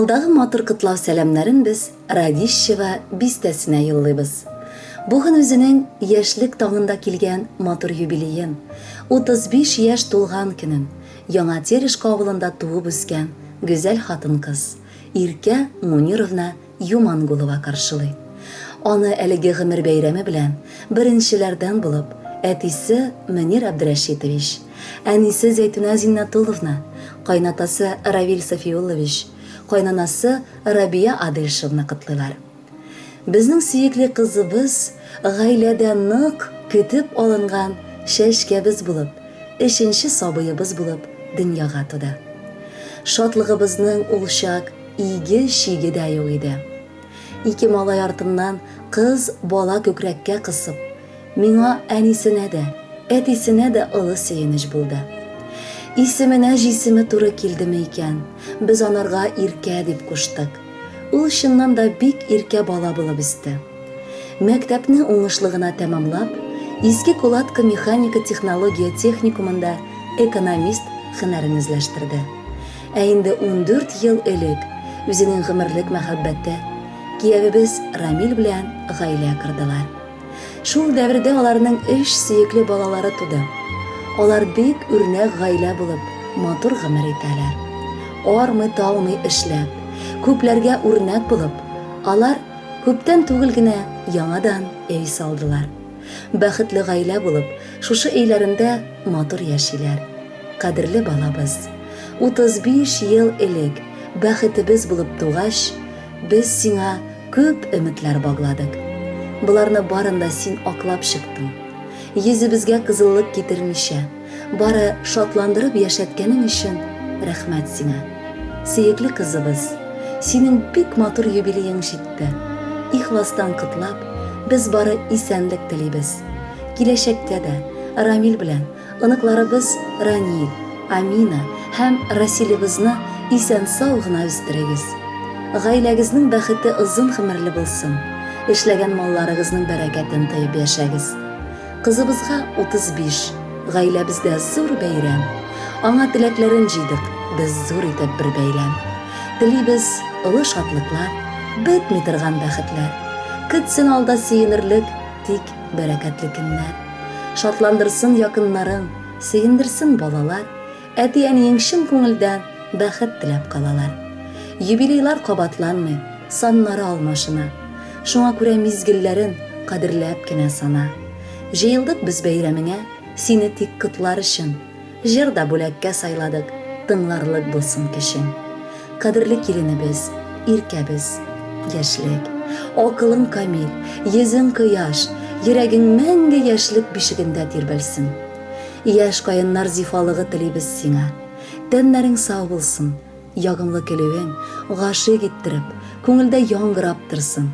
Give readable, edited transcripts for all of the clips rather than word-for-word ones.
Алдагы матур котлау сәламнәрен без Радищево бистәсенә юллыйбыз. Бүген үзенең яшьлек таңында килгән матур юбилеен, 35 яшь тулган көнен, Яңа Терешка авылында туып үскән гүзәл хатын-кыз, Иркә Мунировна Юмангулова каршылый. Аны әлеге гомер бәйрәме белән, беренчеләрдән булып, әтисе Мөнир Әбдрәшитович, әнисе Зәйтүнә Зиннәтулловна, кайнатасы Равил Сафиуллович, кайнанасы Рабия Адельшевна котлыйлар. Безнең сөекле кызыбыз гаиләдә нык көтеп алынган чәчкәбез булып, өченче сабыебыз булып дөньяга туды. Шатлыгыбызның ул чак Иге-чиге дә юк иде. Ике малай артыннан кыз бала күкрәккә кысып, миңа әнисенә дә, әтисенә дә олы сөенеч булды. Исеменә җисеме туры килдеме икән, без анарга Иркә дип куштык. Ул чыннан да бик иркә бала булып үсте. Мәктәпне уңышлы гына тәмамлап, Иске Кулатка механика-технология техникумында экономист һөнәрен үзләштерде. Ә инде 14 ел элек үзенең гомерлек мәхәббәте, киявебез Рамил белән гаилә кордылар. Шул дәвердә аларның өч сөекле балалары туды. Алар бик үрнәк гаилә булып, матур гомер итәләр. Армый-талмый эшләп, күпләргә үрнәк булып, алар күптән түгел генә яңадан өй салдылар. Бәхетле гаилә булып, шушы өйләрендә матур яшиләр. Кадерле балабыз, 35 ел элек бәхетебез булып тугач, без сиңа күп өметләр багладык. Боларны барын да син аклап чыктың. Йөзебезгә кызыллык китермичә, бары шатландырып яшәткәнең өчен рәхмәт сиңа. Сөекле кызыбыз, синең бик матур юбилеең җитте. Ихластан котлап, без бары исәнлек телибез. Киләчәктә дә Рамил белән Оныкларыбыз Ранил, Амина һәм Расилебызны исән-сау гына үстерегез. Гаиләгезнең бәхете озын гомерле булсын, эшләгән малларыгызның бәрәкәтен тоеп яшәгез. Кызыбызга 35, гаиләбездә зур бәйрәм. Аңа теләкләрен җыйдык без зур итеп бер бәйләм. Телибез олы шатлыклар, бетми торган бәхетләр. Көтсен алда сөенерлек тик бәрәкәтле көннәр. Шатландырсын якыннарың, сөендерсен балалар, Әти-әниең чын күңелдән бәхет теләп калалар. Юбилейлар кабатланмый, саннары алмашына. Шуңа күрә мизгелләрен кадерләп кенә сана. Җыелдык без бәйрәмеңә, сине тик котлар өчен. Җыр да бүләккә сайладык, тыңларлык булсын көчең. Кадерле киленебез, иркәбез, яшьлек. Акылың камил, йөзең кояш, йөрәгең мәңге яшьлек бишегендә тирбәлсен. Яшь каеннар зифалыгы телибез сиңа. Тәннәрең сау булсын, ягымлы көлүең, гашыйк иттереп, күңелдә яңгырап торсын.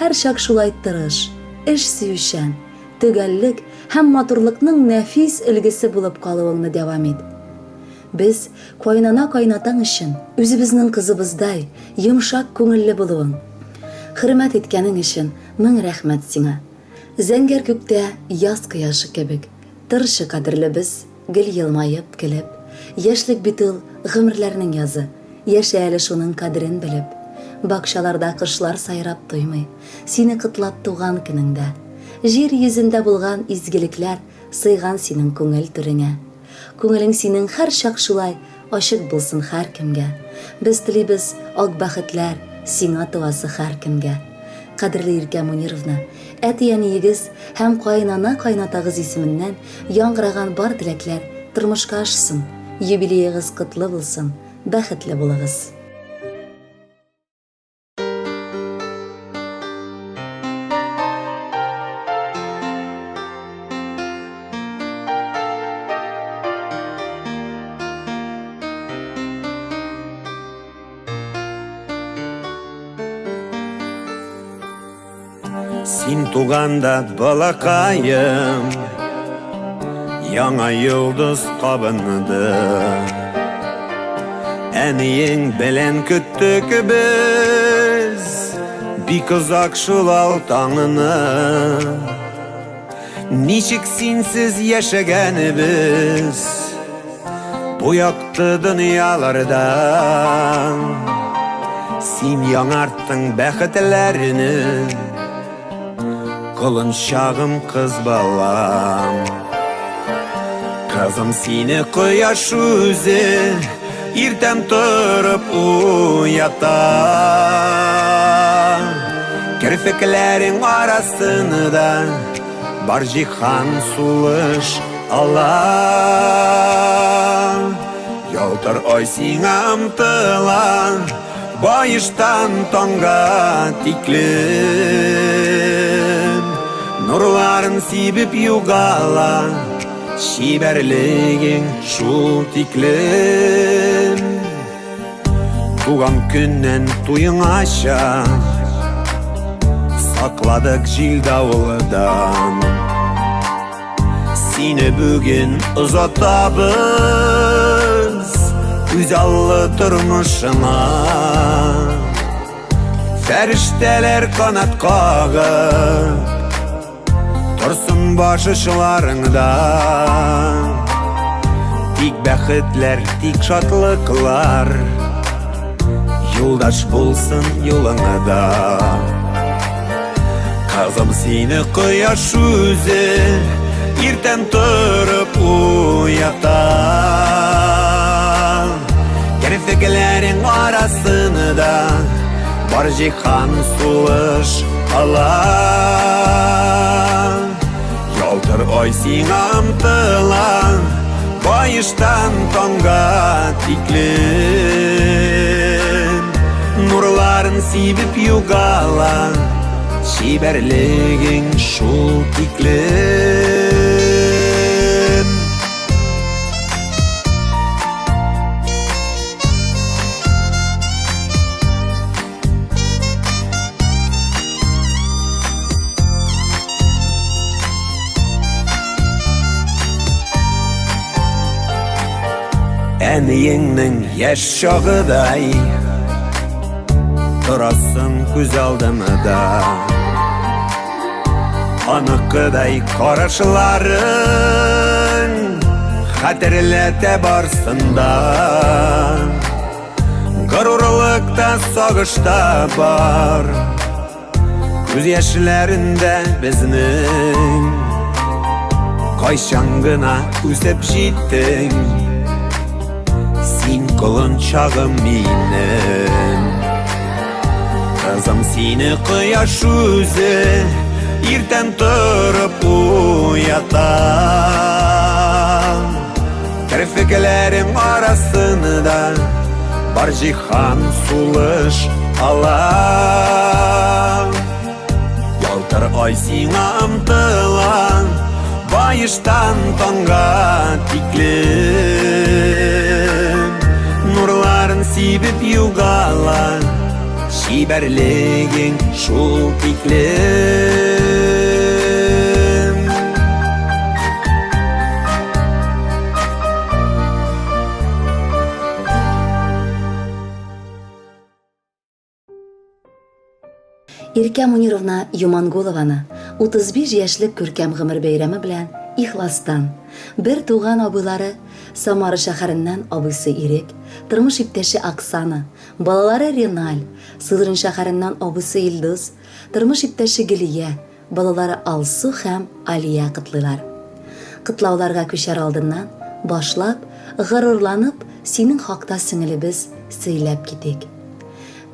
Һәрчак шулай тырыш, эш сөючән, төгәллек һәм матурлыкның нәфис өлгесе булып калуыңны дәвам ит. Без, кайнана-кайнатаң өчен, үзебезнең кызыбыздай йомшак күңелле булуың, хөрмәт иткәнең өчен мең рәхмәт сиңа. Зәңгәр күктә яз кояшы кебек, торчы, кадерлебез, гел елмаеп, көлеп. Яшьлек бит ул, гомерләрнең язы, яшә әле шуның кадерен белеп. Бакчаларда кошлар сайрап туймый, сине котлап туган көнеңдә. Җир йөзендә булган изгелекләр сыйган синең күңел түреңә. Күңелең синең һәрчак шулай ачык булсын һәркемгә. Без телибез ак бәхетләр сиңа туасы һәркемгә. Кадерле Иркә Мунировна, әти-әниегез һәм каенана-каенатагыз исеменнән яңгыраган бар теләкләр тормышка ашсын, юбилеегыз котлы булсын, бәхетле булыгыз! Син туганда балакаем Яңа йолдыз кабынды Әниең белән көттек без Бик озак шул ал таңны Ничек синсез яшәгәнебез Бу якты дөньяларда. Син яңарттың бәхетләрне. Колынчагым кыз балам. Кызым сине кояш үзе иртән торып уята. Керфекләрең арасында бар җиһан сулыш ала. Ялтыр ай сиңа омтыла, Баештан таңга тиклем. Нурларын сибеп югала, Чибәрлегең шул тиклем. Туган көннән туеңача Сакладык җил давылдан. Сине бүген озатабыз Үзаллы тормышыңа. Фәрештәләр канат кагып Торсын баш очларыңда. Тик бәхетләр, тик шатлыклар Юлдаш булсын юлыңда. Кызым сине кояш үзе иртән торып уята. Керфекләрең арасында бар җиһан сулыш ала. Ялтыр ай сиңа омтыла, Баештан таңга тиклем. Нурларын сибеп югала, Чибәрлегең шул тиклем. Әниеңнең яшь чагыдай Торасың күз алдымда. Аныкыдай карашларың Хәтерләтә барсын да. Горурлыкта сагышта бар, Күз яшьләрендә безнең. Кайчан гына үсеп җиттең Син, колынчагым минем. Кызым сине кояш үзе иртән торып уята. Керфекләрең арасында бар җиһан сулыш ала. Ялтыр ай сиңа омтыла, Баештан таңга тиклем. Нурларын сибеп югала, Чибәрлегең шул тиклем. Иркә Мунировна Юмангулованы 35 яшьлек күркәм гомер бәйрәме белән ихластан бер туган абыйлары Самара шәһәреннән абыйсы Ирек, тормыш иптәше Оксана, балалары Реналь, Сызрань шәһәреннән абыйсы Илдус, тормыш иптәше Гөлия, балалары Алсу һәм Алия котлыйлар. Котлауларга күчәр алдыннан, башлап, горурланып, синең хакта сеңелебез сөйләп китик.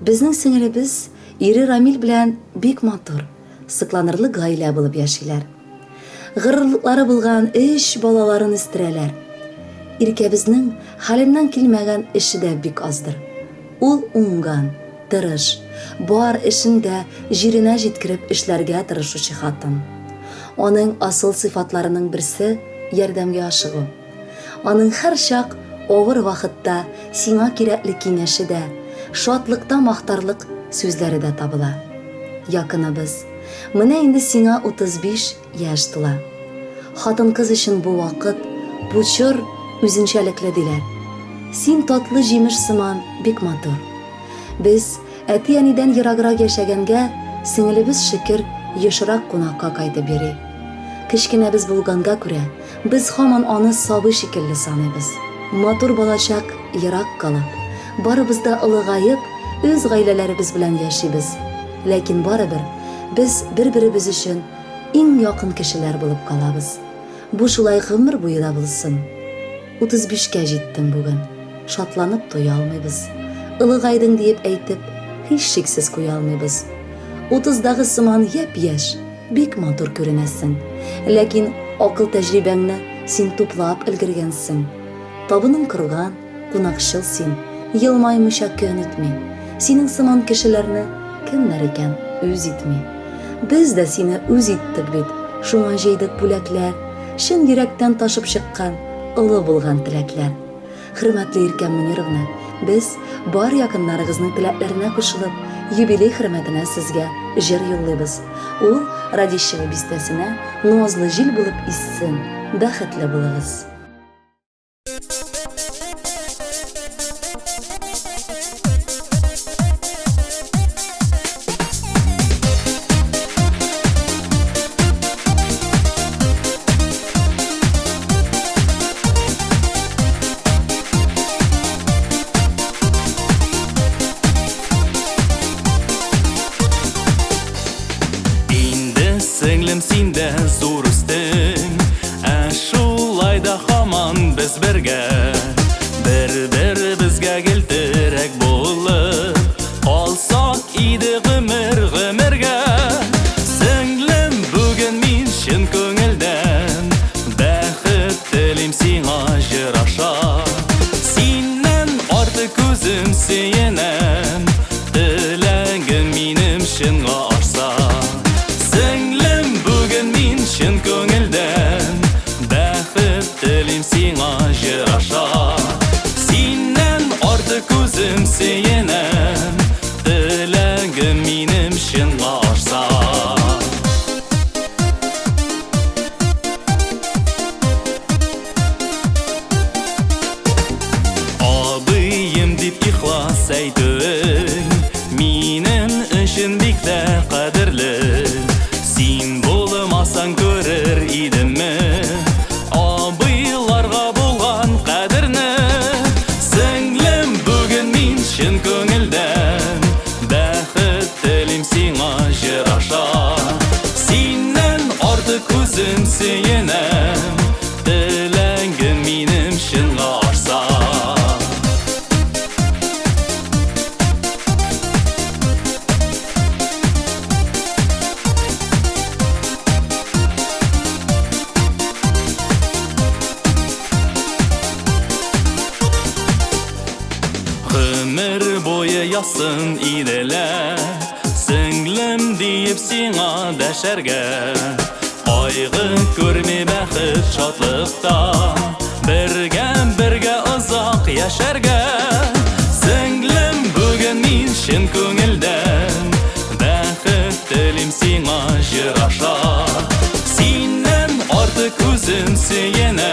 Безнең сеңелебез ире Рамил белән бик матур, сокланырлык гаилә булып яшиләр. Горурлыклары булган өч балаларын үстерәләр. Иркәбезнең хәленнән килмәгән эше дә бик аздыр. Ул уңган, тырыш, бар эшен дә җиренә җиткереп эшләргә тырышучы хатын. Аның асыл сыйфатларының берсе ярдәмгә ашыгу. Аның һәрчак авыр вакытта сиңа кирәкле киңәше дә, шатлыкта мактарлык сүзләре дә табыла. Якыныбыз, менә инде сиңа 35 яшь тула. Хатын-кыз өчен бу вакыт, бу чор үзенчәлекле диләр. Син татлы җимеш сыман бик матур. Без әти-әнидән ераграк яшәгәнгә, сеңелебез шөкер ешрак кунакка кайтып йөри. Кечкенәбез булганга күрә, без һаман аны сабый шикелле саныйбыз. Матур балачак ерак калып, барыбыз да олыгаеп, Үз гаиләләребез белән яшибез. Ләкин барыбер без бер-беребез өчен иң якын кешеләр булып калабыз. Бу шулай гомер буе да булсын. 35кә җиттем бүген. Шатланып туя алмыйбыз. Олыгайдың диеп әйтеп, һичшиксез куя алмыйбыз. Утыздагы сыман япь-яшь, бик матур күренәсең. Ләкин акыл тәҗрибәңне син туплап өлгергәнсең. Табының корган, кунакчыл син, елмаймыйча көн үтми. Синең сыман кешеләрне кемнәр икән үз итми. Без дә сине үз иттек бит, шуңа җыйдык бүләкләр, чын йөрәктән ташып чыккан олы булган теләкләр. Хөрмәтле Иркә Мөнировна, без бар якыннарыгызның теләкләренә кушылып, юбилей хөрмәтенә сезгә җыр юллыйбыз. Ул Радищево бистәсенә назлы җил булып иссен, бәхетле булыгыз. Инде сеңлем син дә зур үстең, Ә шулай да һаман без бергә. Бер-беребезгә гел терәк булып калсак иде гомер гомергә. Сеңлем, бүген мин чын күңелдән бәхет телим сиңа җыр аша. Синнән артык үзем сөенәм, теләгем минем чынга ашса. Сеңлем, бүген мин чын күңелдән бәхет телим сиңа җыр аша. Синнән артык үзем сөенәм, теләгем минем чынга ашса. Абыем дип ихлас әйтүең минем өчен бик тә кадерле. Син булмасаң күрер идемме абыйларга булган кадерне? Сеңлем, бүген мин чын күңелдән бәхет телим сиңа җыр аша. Синнән артык үзем сөенәм, теләгем минем чынга ашса. Гомер буе язсын иделә, сеңлем диеп сиңа дәшәргә. Кайгы күрми бәхет шатлыкта, бергә бергә озак яшәргә. Сеңлем, бүген мин чын күңелдән бәхет телим сиңа җыр аша. Синнән артык үзем сөенәм.